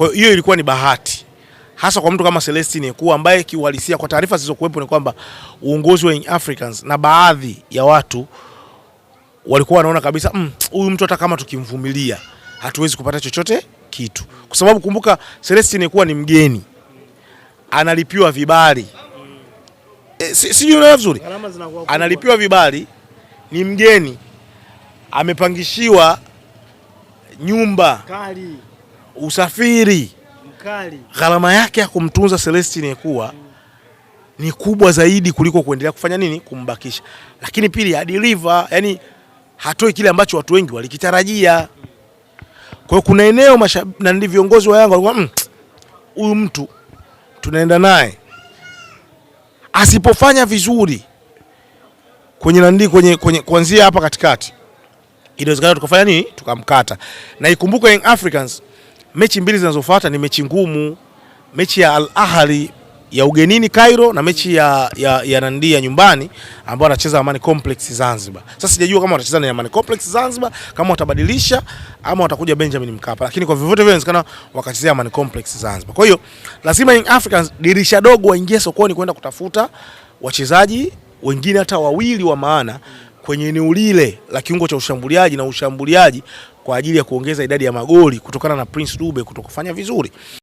Kwa hiyo hiyo ilikuwa ni bahati hasa kwa mtu kama Celestine Ecua ambaye kiuhalisia kwa taarifa zilizokuwepo ni kwamba uongozi wa Young Africans na baadhi ya watu walikuwa wanaona kabisa huyu mtu hata kama tukimvumilia hatuwezi kupata chochote kitu, kwa sababu kumbuka Celestine Ecua ni mgeni, analipiwa vibali sijui unaelewa vizuri, Gharama zinakuwa kubwa. Analipiwa vibali, ni mgeni, amepangishiwa nyumba, Kali, usafiri, mkali. Gharama yake ya kumtunza Celestine Ecua ni kubwa zaidi kuliko kuendelea kufanya nini, kumbakisha. Lakini pili, hadeliver, yani hatoi kile ambacho watu wengi walikitarajia. Kwa hiyo kuna eneo na ndi viongozi wa Yanga walikuwa huyu mtu tunaenda naye, asipofanya vizuri kwenye nandi kwenye kuanzia hapa katikati, inawezekana tukafanya nini, tukamkata. Na ikumbuke Young Africans mechi mbili zinazofuata ni mechi ngumu, mechi ya Al Ahly ya ugenini Cairo na mechi ya nandi ya nyumbani ambao anacheza Amani Complex Zanzibar. Sasa sijajua kama watacheza na Amani Complex Zanzibar, kama watabadilisha ama watakuja Benjamin Mkapa, lakini kwa vyovyote vile inawezekana wakachezea Amani Complex Zanzibar. Kwa hiyo lazima Young Africans dirisha dogo waingie sokoni kwenda kutafuta wachezaji wengine hata wawili wa maana kwenye eneo lile la kiungo cha ushambuliaji na ushambuliaji kwa ajili ya kuongeza idadi ya magoli kutokana na Prince Dube kutokufanya vizuri.